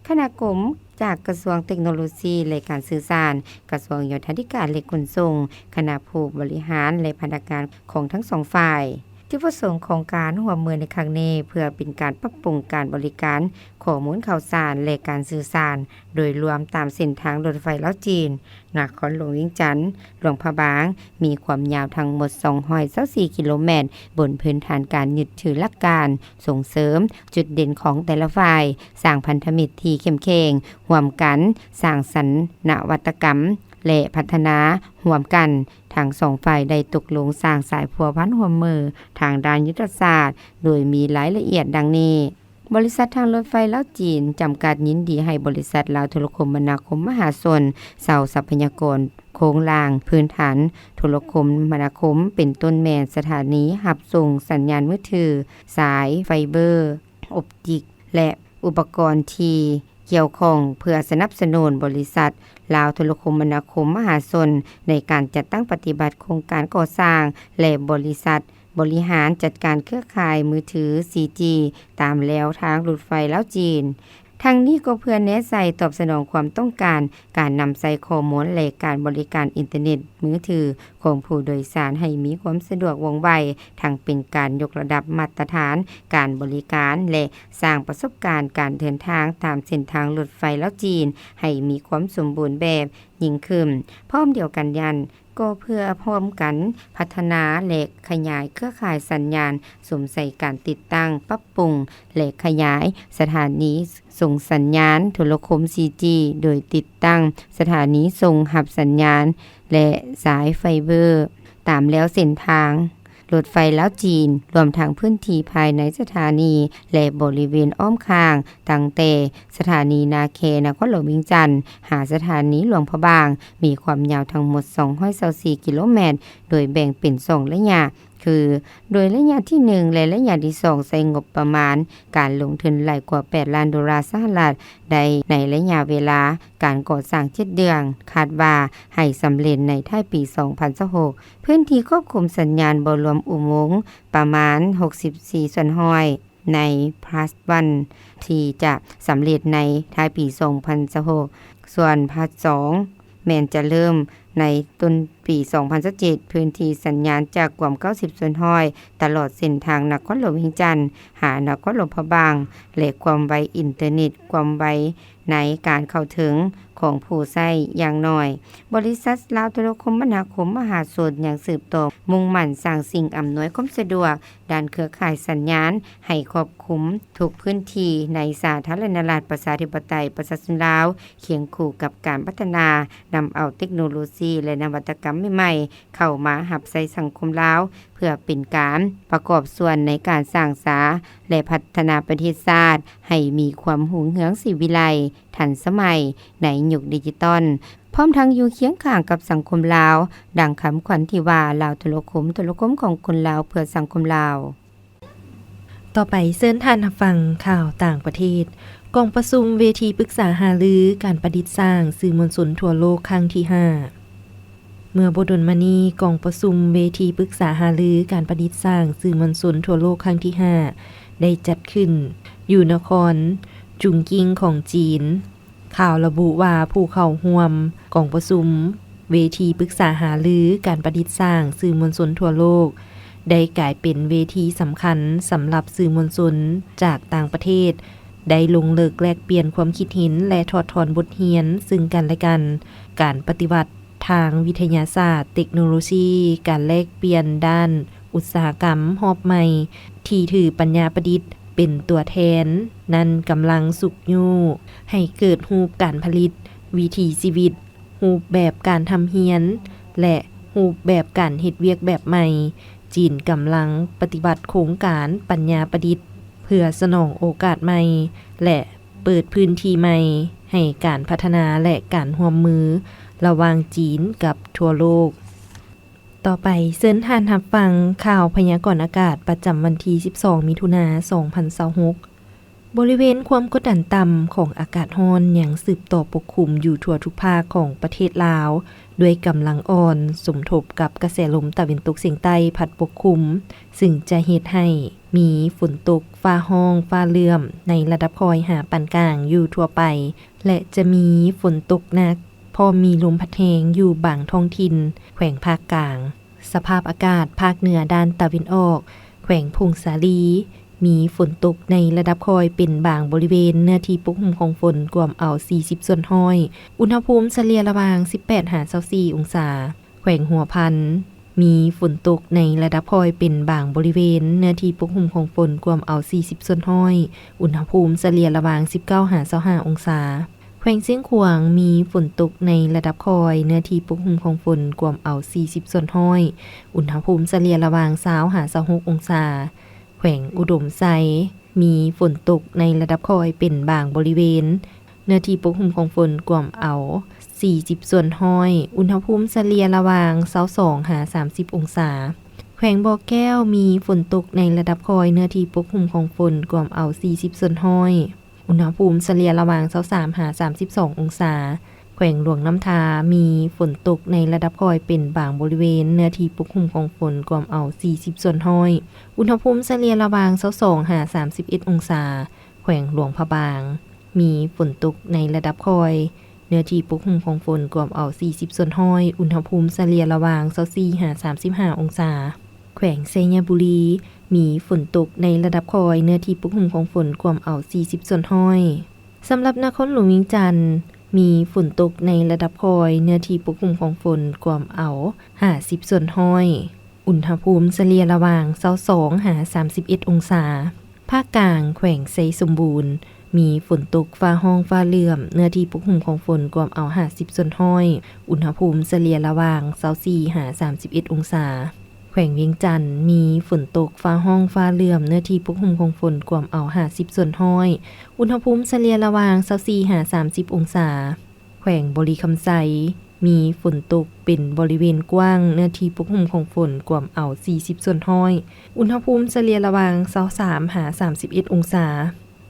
ຄະນະກົມຈາກກະຊວງເຕັກໂນໂລຊີ ແລະ ການສື່ສານ, ກະຊວງໂຍທາທິການ ແລະ ຂົນສົ່ງ, ຄະນະຜູ້ບໍລິຫານ ແລະ ພະນັກງານຂອງທັງສອງຝ່າຍ. ຈຸດປະສົງຂອງການຮ່ວມມືໃນຄັ້ງນີ້ ເພື່ອເປັນການປັບປຸງການບໍລິການຂໍ້ມູນຂ່າວສານ ແລະ ການສື່ສານໂດຍລວມຕາມເສັ້ນທາງລົດໄຟລາວ-ຈີນ, ນະຄອນຫຼວງວຽງຈັນ, ຫຼວງພະບາງ, ມີຄວາມຍາວທັງໝົດສອງຮ້ອຍຊາວສີ່ກິໂລແມັດ, ບົນພື້ນຖານການຍຶດຖືຫຼັກການ, ສົ່ງເສີມຈຸດເດັ່ນຂອງແຕ່ລະຝ່າຍ, ສ້າງພັນທະມິດທີ່ເຂັ້ມແຂງ, ຮ່ວມກັນສ້າງສັນນະວັດຕະກຳ ແລະ ພັດທະນາຮ່ວມກັນ. ທັງສອງຝ່າຍໄດ້ຕົກລົງສ້າງສາຍພົວພັນຮ່ວມມືທາງດ້ານຍຸດທະສາດ ໂດຍມີລາຍລະອຽດດັ່ງນີ້. ບໍລິສັດທາງລົດໄຟລາວ-ຈີນ ຈຳກັດ ຍິນດີໃຫ້ບໍລິສັດລາວໂທລະຄົມມະນາຄົມມະຫາຊົນ ເຊົ່າຊັບພະຍາກອນໂຄງລ່າງພື້ນຖານໂທລະຄົມມະນາຄົມ ເປັນຕົ້ນແມ່ນສະຖານີຮັບສົ່ງສັນຍານມືຖື, ສາຍໄຟເບີ ອອບຕິກ ແລະ ອຸປະກອນທີ່ກ່ຽວຂ້ອງ ເພື່ອສະໜັບສະໜູນບໍລິສັດລາວໂທລະຄົມມະນາຄົມມະຫາຊົນ ໃນການຈັດຕັ້ງປະຕິບັດໂຄງການກໍ່ສ້າງ ແລະ ບໍລິສັດ ບໍລິຫານຈັດການເຄືອຂ່າຍມືຖື ສີ່ຈີ ຕາມແລວທາງລົດໄຟລາວ-ຈີນ. ທັງນີ້ກໍເພື່ອແນໃສ່ຕອບສະໜອງຄວາມຕ້ອງການການນຳໃຊ້ຂໍ້ມູນ ແລະ ການບໍລິການອິນເຕີເນັດມືຖືຂອງຜູ້ໂດຍສານໃຫ້ມີຄວາມສະດວກວ່ອງໄວ, ທັງເປັນການຍົກລະດັບມາດຕະຖານການບໍລິການ ແລະ ສ້າງປະສົບການການເດີນທາງຕາມເສັ້ນທາງລົດໄຟລາວ-ຈີນໃຫ້ມີຄວາມສົມບູນແບບ ຍິ່ງຂຶ້ນ. ພ້ອມດຽວກັນນັ້ນ ກໍເພື່ອຮ່ວມກັນພັດທະນາ ແລະ ຂະຫຍາຍເຄືອຂ່າຍສັນຍານ ສຸມໃສ່ການຕິດຕັ້ງ, ປັບປຸງ ແລະ ຂະຫຍາຍສະຖານີສົ່ງສັນຍານໂທລະຄົມ ສີ່ຈີ ໂດຍຕິດຕັ້ງສະຖານີສົ່ງຮັບສັນຍານ ແລະ ສາຍໄຟເບີ ຕາມແລວເສັ້ນທາງ ລົດໄຟລາວ-ຈີນ, ລວມທັງພື້ນທີ່ພາຍໃນສະຖານີ ແລະ ບໍລິເວນອ້ອມຂ້າງ, ຕັ້ງແຕ່ສະຖານີນາແຄ ນະຄອນຫຼວງວຽງຈັນ ຫາສະຖານີຫຼວງພະບາງ, ມີຄວາມຍາວທັງໝົດສອງຮ້ອຍຊາວສີ່ກິໂລແມັດ, ໂດຍແບ່ງເປັນສອງໄລຍະ ຄື ໂດຍໄລຍະທີໜຶ່ງ ແລະ ໄລຍະທີສອງ ໃຊ້ງົບປະມານການລົງທຶນຫຼາຍກວ່າແປດລ້ານໂດລາສະຫະລັດ ໄດ້ໃນໄລຍະເວລາການກໍ່ສ້າງເຈັດເດືອນ, ຄາດວ່າໃຫ້ສຳເລັດໃນທ້າຍປີສອງພັນຊາວຫົກ. ພື້ນທີ່ຄວບຄຸມສັນຍານບໍ່ລວມອຸໂມງປະມານຫົກສິບສີ່ສ່ວນຮ້ອຍໃນພາສວັນ ທີ່ຈະສຳເລັດໃນທ້າຍປີສອງພັນຊາວຫົກ, ສ່ວນພາສສອງແມ່ນຈະເລີ່ມໃນຕົ້ນ ປີສອງພັນຊາວເຈັດ ພື້ນທີ່ສັນຍານຈະກວມເກົ້າສິບສ່ວນຮ້ອຍ ຕະຫຼອດເສັ້ນທາງນະຄອນຫຼວງວຽງຈັນຫານະຄອນຫຼວງພະບາງ ແລະ ຄວາມໄວອິນເຕີເນັດ, ຄວາມໄວໃນການເຂົ້າເຖິງຂອງຜູ້ໃຊ້ຢ່າງໜ້ອຍ. ບໍລິສັດລາວໂທລະຄົມມະນາຄົມມະຫາຊົນຍັງສືບຕໍ່ມຸ່ງໝັ້ນສ້າງສິ່ງອຳນວຍຄວາມສະດວກ ດ້ານເຄືອຂ່າຍສັນຍານໃຫ້ຄອບຄຸມທຸກພື້ນທີ່ໃນສາທາລະນະລັດ ປະຊາທິປະໄຕ ປະຊາຊົນລາວ, ຄຽງຄູ່ກັບການພັດທະນາ, ນຳເອົາເຕັກໂນໂລຊີ ແລະ ນະວັດຕະກຳໃໝ່ໆ ເຂົ້າມາຮັບໃຊ້ສັງຄົມລາວ ເພື່ອເປັນການປະກອບສ່ວນໃນການສ້າງສາ ແລະ ພັດທະນາປະເທດຊາດໃຫ້ມີຄວາມຮຸ່ງເຮືອງສີວິໄລ ທັນສະໄໝໃນຍຸກດິຈິຕອນ, ພ້ອມທັງຢູ່ຄຽງຂ້າງກັບສັງຄົມລາວ, ດັ່ງຄຳຂວັນທີ່ວ່າ ລາວໂທລະຄົມ, ໂທລະຄົມຂອງຄົນລາວ ເພື່ອສັງຄົມລາວ. ຕໍ່ໄປເຊີນທ່ານຮັບຟັງຂ່າວຕ່າງປະເທດ. ກອງປະຊຸມເວທີປຶກສາຫາລືການປະດິດສ້າງສື່ມວນຊົນທົ່ວໂລກຄັ້ງທີຫ້າ. ເມື່ອບໍ່ດົນມານີ້, ກອງປະຊຸມເວທີປຶກສາຫາລືການປະດິດສ້າງສື່ມວນຊົນທົ່ວໂລກຄັ້ງທີຫ້າ ໄດ້ຈັດຂຶ້ນຢູ່ນະຄອນຈຸງກິງຂອງຈີນ. ຂ່າວລະບຸວ່າ ຜູ້ເຂົ້າຮ່ວມກອງປະຊຸມເວທີປຶກສາຫາລືການປະດິດສ້າງສື່ມວນຊົນທົ່ວໂລກ ໄດ້ກາຍເປັນເວທີສຳຄັນສຳລັບສື່ມວນຊົນຈາກຕ່າງປະເທດ ໄດ້ລົງເລິກແລກປ່ຽນຄວາມຄິດເຫັນ ແລະ ຖອດຖອນບົດຮຽນເຊິ່ງກັນແລະກັນ, ການປະຕິວັດທາງວິທະຍາສາດ, ເຕັກໂນໂລຊີ, ການແລກປ່ຽນດ້ານອຸດສາຫະກຳຮອບໃໝ່ທີ່ຖືປັນຍາປະດິດເປັນຕົວແທນນັ້ນ ກຳລັງຊຸກຍູ້ໃຫ້ເກີດຮູບການຜະລິດ, ວິຖີຊີວິດ, ຮູບແບບການຮ່ຳຮຽນ ແລະ ຮູບແບບການເຮັດວຽກແບບໃໝ່. ຈີນກຳລັງປະຕິບັດໂຄງການປັນຍາປະດິດ ເພື່ອສະໜອງໂອກາດໃໝ່ ແລະ ເປີດພື້ນທີ່ໃໝ່ໃຫ້ການພັດທະນາ ແລະ ການຮ່ວມມືລະຫວ່າງຈີນກັບທົ່ວໂລກ. ຕໍ່ໄປເຊີນທ່ານຮັບຟັງຂ່າວພະຍາກອນອາກາດປະຈຳວັນທີສິບສອງ ມິຖຸນາ ສອງພັນຊາວຫົກ. ບໍລິເວນຄວາມກົດດັນຕ່ຳຂອງອາກາດຮ້ອນຍັງສືບຕໍ່ປົກຄຸມຢູ່ທົ່ວທຸກພາກຂອງປະເທດລາວ ດ້ວຍກຳລັງອ່ອນ, ສົມທົບກັບກະແສລົມຕາເວັນຕົກສຽງໃຕ້ພັດປົກຄຸມ, ຊຶ່ງຈະເຮັດໃຫ້ມີຝົນຕົກ, ຟ້າຮ້ອງ, ຟ້າເຫຼື້ອມໃນລະດັບຄ່ອຍຫາປານກາງຢູ່ທົ່ວໄປ ແລະ ຈະມີຝົນຕົກໜັກ ພ້ອມມີລົມພັດແຮງຢູ່ບາງທ້ອງຖິ່ນ ແຂວງພາກກາງ. ສະພາບອາກາດພາກເໜືອດ້ານຕາເວັນອອກ, ແຂວງຜົ້ງສາລີ ມີຝົນຕົກໃນລະດັບຄ່ອຍເປັນບາງບໍລິເວນ, ເນື້ອທີ່ປົກຫຸ້ມຂອງຝົນກວມເອົາສີ່ສິບສ່ວນຮ້ອຍ, ອຸນຫະພູມສະເລ່ຍລະຫວ່າງສິບແປດຫາຊາວສີ່ອົງສາ. ແຂວງຫົວພັນ ມີຝົນຕົກໃນລະດັບຄ່ອຍເປັນບາງບໍລິເວນ, ເນື້ອທີ່ປົກຫຸ້ມຂອງຝົນກວມເອົາສີ່ສິບສ່ວນຮ້ອຍ, ອຸນຫະພູມສະເລ່ຍລະຫວ່າງສິບເກົ້າຫາຊາວຫ້າອົງສາ. ແຂວງຊຽງຂວາງ ມີຝົນຕົກໃນລະດັບຄ່ອຍ, ເນື້ອທີ່ປົກຫຸ້ມຂອງຝົນກວມເອົາສີ່ສິບສ່ວນຮ້ອຍ, ອຸນຫະພູມສະເລ່ຍລະຫວ່າງຊາວຫາຊາວຫົກອົງສາ. ແຂວງອຸດົມໄຊ ມີຝົນຕົກໃນລະດັບຄ່ອຍເປັນບາງບໍລິເວນ, ເນື້ອທີ່ປົກຫຸ້ມຂອງຝົນກວມເອົາສີ່ສິບສ່ວນຮ້ອຍ, ອຸນຫະພູມສະເລ່ຍລະຫວ່າງຊາວສອງຫາສາມສິບອົງສາ. ແຂວງບໍ່ແກ້ວ ມີຝົນຕົກໃນລະດັບຄ່ອຍ, ເນື້ອທີ່ປົກຫຸ້ມຂອງຝົນກວມເອົາສີ່ສິບສ່ວນຮ້ອຍ, ອຸນຫະພູມສະເລ່ຍລະຫວ່າງຊາວສາມຫາສາມສິບສອງອົງສາ. ແຂວງຫຼວງນ້ຳທາ ມີຝົນຕົກໃນລະດັບຄ່ອຍເປັນບາງບໍລິເວນ, ເນື້ອທີ່ປົກຫຸ້ມຂອງຝົນກວມເອົາສີ່ສິບສ່ວນຮ້ອຍ, ອຸນຫະພູມສະເລ່ຍລະຫວ່າງຊາວສອງຫາສາມສິບເອັດອົງສາ. ແຂວງຫຼວງພະບາງ ມີຝົນຕົກໃນລະດັບຄ່ອຍ, ເນື້ອທີ່ປົກຫຸ້ມຂອງຝົນກວມເອົາສີ່ສິບສ່ວນຮ້ອຍ, ອຸນຫະພູມສະເລ່ຍລະຫວ່າງຊາວສີ່ຫາສາມສິບຫ້າອົງສາ. ແຂວງໄຊຍະບູລີ ມີຝົນຕົກໃນລະດັບຄ່ອຍ, ເນື້ອທີ່ປົກຫຸ້ມຂອງຝົນກວມເອົາສີ່ສິບສ່ວນຮ້ອຍ. ສຳລັບນະຄອນຫຼວງວຽງຈັນ ມີຝົນຕົກໃນລະດັບຄ່ອຍ, ເນື້ອທີ່ປົກຫຸ້ມຂອງຝົນກວມເອົາຫ້າສິບສ່ວນຮ້ອຍ, ອຸນຫະພູມສະເລ່ຍລະຫວ່າງຊາວສອງຫາສາມສິບເອັດອົງສາ. ພາກກາງ ແຂວງໄຊສົມບູນ ມີຝົນຕົກ, ຟ້າຮ້ອງ, ຟ້າເຫຼື້ອມ, ເນື້ອທີ່ປົກຫຸ້ມຂອງຝົນກວມເອົາຫ້າສິບສ່ວນຮ້ອຍ, ອຸນຫະພູມສະເລ່ຍລະຫວ່າງຊາວສີ່ຫາສາມສິບເອັດອົງສາ. ແຂວງວຽງຈັນ ມີຝົນຕົກ, ຟ້າຮ້ອງ, ຟ້າເຫຼື້ອມ, ເນື້ອທີ່ປົກຫຸ້ມຂອງຝົນກວມເອົາຫ້າສິບສ່ວນຮ້ອຍ, ອຸນຫະພູມສະເລ່ຍລະຫວ່າງຊາວສີ່ຫາສາມສິບອົງສາ. ແຂວງບໍລິຄຳໄຊ ມີຝົນຕົກເປັນບໍລິເວນກວ້າງ, ເນື້ອທີ່ປົກຫຸ້ມຂອງຝົນກວມເອົາສີ່ສິບສ່ວນຮ້ອຍ, ອຸນຫະພູມສະເລ່ຍລະຫວ່າງຊາວສາມຫາສາມສິບເອັດອົງສາ.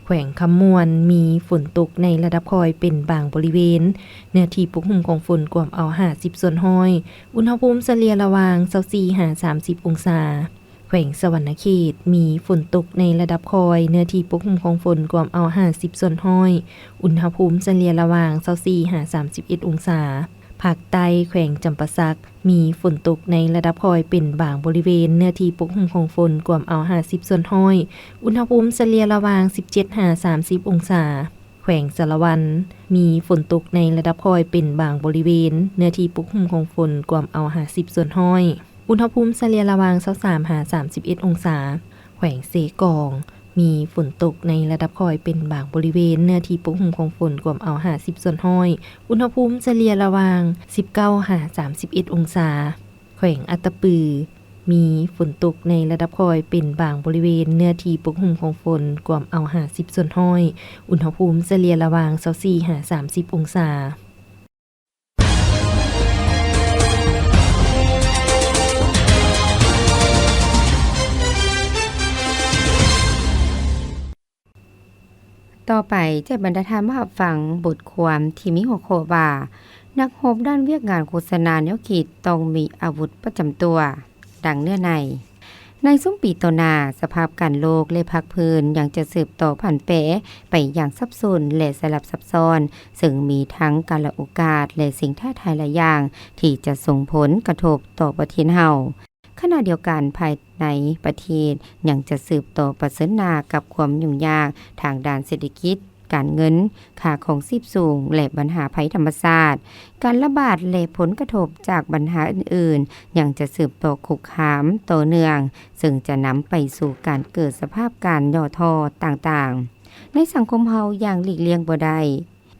ແຂວງຄຳມ່ວນ ມີຝົນຕົກໃນລະດັບຄ່ອຍເປັນບາງບໍລິເວນ, ເນື້ອທີ່ປົກຫຸ້ມຂອງຝົນກວມເອົາຫ້າສິບສ່ວນຮ້ອຍ, ອຸນຫະພູມສະເລ່ຍລະຫວ່າງຊາວສີ່ຫາສາມສິບອົງສາ. ແຂວງສະຫວັນນະເຂດ ມີຝົນຕົກໃນລະດັບຄ່ອຍ, ເນື້ອທີ່ປົກຫຸ້ມຂອງຝົນກວມເອົາຫ້າສິບສ່ວນຮ້ອຍ, ອຸນຫະພູມສະເລ່ຍລະຫວ່າງຊາວສີ່ຫາສາມສິບເອັດອົງສາ. ພາກໃຕ້ ແຂວງຈຳປາສັກ ມີຝົນຕົກໃນລະດັບຄ່ອຍເປັນບາງບໍລິເວນ, ເນື້ອທີ່ປົກຫຸ້ມຂອງຝົນກວມເອົາຫ້າສິບສ່ວນຮ້ອຍ, ອຸນຫະພູມສະເລ່ຍລະຫວ່າງສິບເຈັດຫາສາມສິບອົງສາ. ແຂວງສາລະວັນ ມີຝົນຕົກໃນລະດັບຄ່ອຍເປັນບາງບໍລິເວນ, ເນື້ອທີ່ປົກຫຸ້ມຂອງຝົນກວມເອົາຫ້າສິບສ່ວນຮ້ອຍ, ອຸນຫະພູມສະເລ່ຍລະຫວ່າງຊາວສາມຫາສາມສິບເອັດອົງສາ. ແຂວງເຊກອງ ມີຝົນຕົກໃນລະດັບຄ່ອຍເປັນບາງບໍລິເວນ, ເນື້ອທີ່ປົກຫຸ້ມຂອງຝົນກວມເອົາຫ້າສິບສ່ວນຮ້ອຍ, ອຸນຫະພູມສະເລ່ຍລະຫວ່າງສິບເກົ້າຫາສາມສິບເອັດອົງສາ. ແຂວງອັດຕະປື ມີຝົນຕົກໃນລະດັບຄ່ອຍເປັນບາງບໍລິເວນ, ເນື້ອທີ່ປົກຫຸ້ມຂອງຝົນກວມເອົາຫ້າສິບສ່ວນຮ້ອຍ, ອຸນຫະພູມສະເລ່ຍລະຫວ່າງຊາວສີ່ຫາສາມສິບອົງສາ. ຕໍ່ໄປ ໃຫ້ບັນດາທ່ານມາຮັບຟັງບົດຄວາມທີ່ມີຫົວຂໍ້ວ່າ ນັກຮົບດ້ານວຽກງານໂຄສະນາແນວຄິດຕ້ອງມີອາວຸດປະຈຳຕົວ. ດັ່ງເນື້ອໃນ. ໃນຊຸມປີຕໍ່ໜ້າ, ສະພາບການໂລກ ແລະ ພາກພື້ນຍັງຈະສືບຕໍ່ຜັນແປໄປຢ່າງສັບສົນ ແລະ ສະຫຼັບຊັບຊ້ອນ, ເຊິ່ງມີທັງກາລະໂອກາດ ແລະ ສິ່ງທ້າທາຍຫຼາຍຢ່າງທີ່ຈະສົ່ງຜົນກະທົບຕໍ່ປະເທດເຮົາ. ຂະນະດຽວກັນ, ພາຍໃນປະເທດຍັງຈະສືບຕໍ່ປະເຊີນໜ້າກັບຄວາມຫຍຸ້ງຍາກທາງດ້ານເສດຖະກິດ, ການເງິນ, ຄ່າຄອງຊີບສູງ ແລະ ບັນຫາໄພທຳມະຊາດ, ການລະບາດ ແລະ ຜົນກະທົບຈາກບັນຫາອື່ນໆ ຍັງຈະສືບຕໍ່ຄຸກຄາມຕໍ່ເນື່ອງ, ເຊິ່ງຈະນຳໄປສູ່ການເກີດສະພາບການຫຍໍ້ທໍ້ຕ່າງໆ ໃນສັງຄົມເຮົາຢ່າງຫຼີກລ່ຽງບໍ່ໄດ້.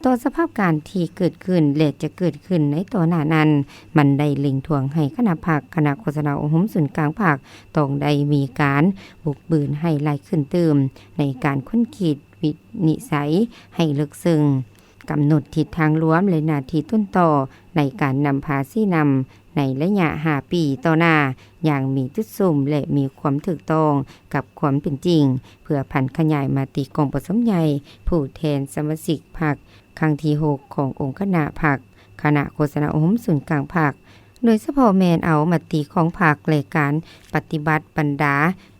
ຕໍ່ສະພາບການທີ່ເກີດຂຶ້ນ ແລະ ຈະເກີດຂຶ້ນໃນຕໍ່ໜ້ານັ້ນ, ມັນໄດ້ເລັ່ງທວງໃຫ້ຄະນະພັກ, ຄະນະໂຄສະນາອົບຮົມສູນກາງພັກ ຕ້ອງໄດ້ມີການບຸກບືນໃຫ້ຫຼາຍຂຶ້ນຕື່ມ ໃນການຄົ້ນຄິດ ວິນິດໄສໃຫ້ເລິກເຊິ່ງ, ກຳນົດທິດທາງລວມ ແລະ ໜ້າທີ່ຕົ້ນຕໍໃນການນຳພາຊີ້ນຳໃນໄລຍະຫ້າປີຕໍ່ໜ້າ ຢ່າງມີຈຸດສຸມ ແລະ ມີຄວາມຖືກຕ້ອງກັບຄວາມເປັນຈິງ, ເພື່ອຜັນຂະຫຍາຍມະຕິກອງປະຊຸມໃຫຍ່ຜູ້ແທນສະມາຊິກພັກ ຄັ້ງທີຫົກ ຂອງອົງຄະນະພັກ, ຄະນະໂຄສະນາອົບຮົມສູນກາງພັກ, ໂດຍສະເພາະແມ່ນເອົາມະຕິຂອງພັກ ແລະ ການປະຕິບັດບັນດາ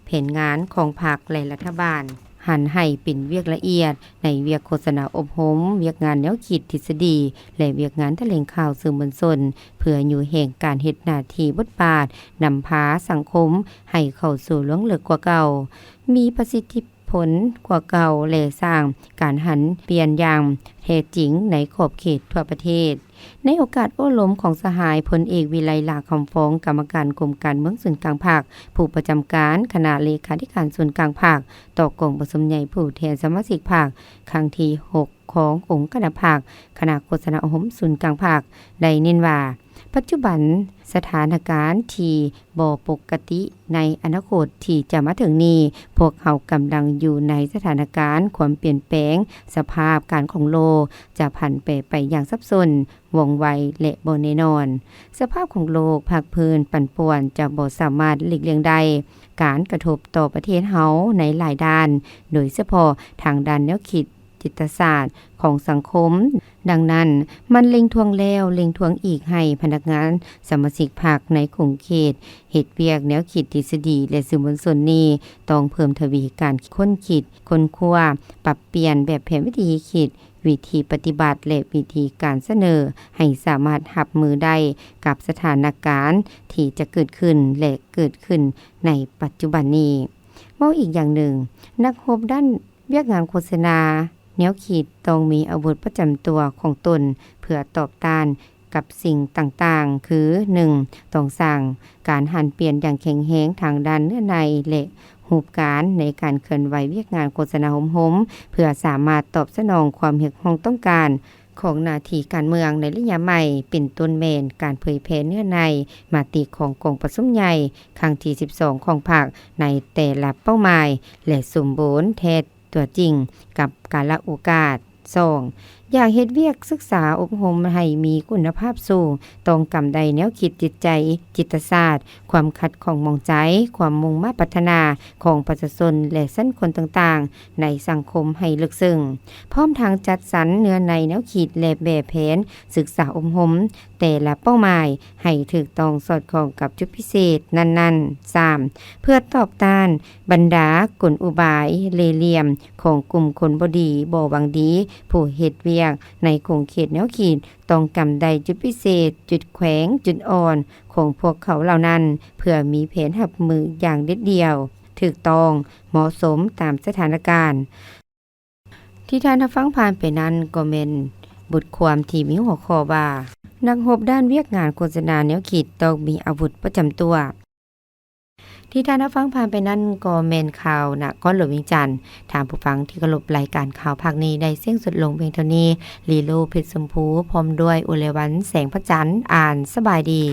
ແຜນງານຂອງພັກ ແລະ ລັດຖະບານ ຫັນໃຫ້ເປັນວຽກລະອຽດ ໃນວຽກໂຄສະນາອົບຮົມ, ວຽກງານແນວຄິດທິດສະດີ ແລະ ວຽກງານຖະແຫຼງຂ່າວສື່ມວນຊົນ ເພື່ອຍູ້ແຮງການເຮັດໜ້າທີ່ບົດບາດນຳພາສັງຄົມໃຫ້ເຂົ້າສູ່ລວງເລິກກວ່າເກົ່າ, ມີປະສິດທິຜົນກວ່າເກົ່າ ແລະ ສ້າງການຫັນປ່ຽນຢ່າງແທ້ຈິງໃນຂອບເຂດທົ່ວປະເທດ. ໃນໂອກາດໂອ້ລົມຂອງສະຫາຍ ພົນເອກ ວິໄລ ຫຼ້າຄຳຟອງ ກຳມະການກົມການເມືອງສູນກາງພັກ, ຜູ້ປະຈຳການຄະນະເລຂາທິການສູນກາງພັກ ຕໍ່ກອງປະຊຸມໃຫຍ່ຜູ້ແທນສະມາຊິກພັກ ຄັ້ງທີຫົກ ຂອງອົງຄະນະພັກ, ຄະນະໂຄສະນາອົບຮົມສູນກາງພັກ ໄດ້ເນັ້ນວ່າ ປັດຈຸບັນສະຖານະການທີ່ບໍ່ປົກກະຕິ, ໃນອະນາຄົດທີ່ຈະມາເຖິງນີ້, ພວກເຮົາກຳລັງຢູ່ໃນສະຖານະການຄວາມປ່ຽນແປງ, ສະພາບການຂອງໂລກຈະຜັນແປໄປຢ່າງສັບສົນ, ວ່ອງໄວ ແລະ ບໍ່ແນ່ນອນ. ສະພາບຂອງໂລກ, ພາກພື້ນປັ່ນປ່ວນຈະບໍ່ສາມາດຫຼີກລ່ຽງໄດ້. ການກະທົບຕໍ່ປະເທດເຮົາໃນຫຼາຍດ້ານ, ໂດຍສະເພາະທາງດ້ານແນວຄິດ, ຈິດຕະສາດຂອງສັງຄົມ. ດັ່ງນັ້ນ, ມັນເລັ່ງທວງແລ້ວເລັ່ງທວງອີກໃຫ້ພະນັກງານສະມາຊິກພັກໃນຂົງເຂດເຮັດວຽກແນວຄິດທິດສະດີ ແລະ ສື່ມວນຊົນນີ້ ຕ້ອງເພີ່ມທະວີການຄົ້ນຄິດ, ຄົ້ນຄວ້າ, ປັບປ່ຽນແບບແຜນວິທີຄິດ, ວິທີປະຕິບັດ ແລະ ວິທີການສະເໜີ ໃຫ້ສາມາດຮັບມືໄດ້ກັບສະຖານະການທີ່ຈະເກີດຂຶ້ນ ແລະ ເກີດຂຶ້ນໃນປັດຈຸບັນນີ້. ເວົ້າອີກຢ່າງໜຶ່ງ, ນັກຮົບດ້ານວຽກງານໂຄສະນາແນວຄິດຕ້ອງມີອາວຸດປະຈຳຕົວຂອງຕົນ ເພື່ອຕອບຕ້ານກັບສິ່ງຕ່າງໆ ຄື ໜຶ່ງ ຕ້ອງສ້າງການຫັນປ່ຽນຢ່າງແຂງແຮງທາງດ້ານເນື້ອໃນ ແລະ ຮູບການໃນການເຄື່ອນໄຫວວຽກງານໂຄສະນາອົບຮົມ ເພື່ອສາມາດຕອບສະໜອງຄວາມຮຽກຮ້ອງຕ້ອງການຂອງໜ້າທີ່ການເມືອງໃນໄລຍະໃໝ່, ເປັນຕົ້ນແມ່ນການເຜີຍແຜ່ເນື້ອໃນມະຕິຂອງກອງປະຊຸມໃຫຍ່ຄັ້ງທີສິບສອງຂອງພັກໃນແຕ່ລະເປົ້າໝາຍ ແລະ ສົມບູນແທດຕົວຈິງກັບກາລະໂອກາດ. ສອງ ຢາກເຮັດວຽກສຶກສາອົບຮົມໃຫ້ມີຄຸນນະພາບສູງ, ຕ້ອງກຳໄດ້ແນວຄິດຈິດໃຈ, ຈິດຕະສາດ, ຄວາມຂັດຂ້ອງໝອງໃຈ, ຄວາມມຸ່ງມາດປາດຖະໜາຂອງປະຊາຊົນ ແລະ ຊັ້ນຄົນຕ່າງໆໃນສັງຄົມໃຫ້ເລິກເຊິ່ງ, ພ້ອມທັງຈັດສັນເນື້ອໃນແນວຄິດ ແລະ ແບບແຜນສຶກສາອົບຮົມແຕ່ລະເປົ້າໝາຍໃຫ້ຖືກຕ້ອງສອດຄ່ອງກັບຈຸດພິເສດນັ້ນໆ. ສາມ ເພື່ອຕອບຕ້ານບັນດາກົນອຸບາຍເລ່ຫຼ່ຽມຂອງກຸ່ມຄົນບໍ່ດີ, ບໍ່ຫວັງດີ, ຜູ້ເຮັດວຽກ ຽກໃນຂົງເຂດແນວຄິດ ຕ້ອງກຳໄດ້ຈຸດພິເສດ, ຈຸດແຂງ, ຈຸດອ່ອນຂອງພວກເຂົາເຫຼົ່ານັ້ນ ເພື່ອມີແຜນຮັບມືຢ່າງເດັດດ່ຽວ, ຖືກຕ້ອງ, ເໝາະສົມຕາມສະຖານະການ. ທີ່ທ່ານຮັບຟັງຜ່ານໄປນັ້ນກໍແມ່ນບົດຄວາມທີ່ມີຫົວຂໍ້ວ່າ ນັກຮົບດ້ານວຽກງານໂຄສະນາແນວຄິດຕ້ອງມີອາວຸດປະຈຳຕົວ. ທີ່ທ່ານຮັບຟັງຜ່ານໄປນັ້ນກໍແມ່ນຂ່າວນະຄອນຫຼວງວຽງຈັນ. ທ່ານຜູ້ຟັງທີ່ເຄົາລົບ, ລາຍການຂ່າວພາກນີ້ໄດ້ສິ້ນສຸດລົງພຽງເທົ່ານີ້. ລີໂລ ເພັດຊົມພູ ພ້ອມດ້ວຍ ອຸເລວັນ ແສງພະຈັນ ອ່ານ. ສະບາຍດີ.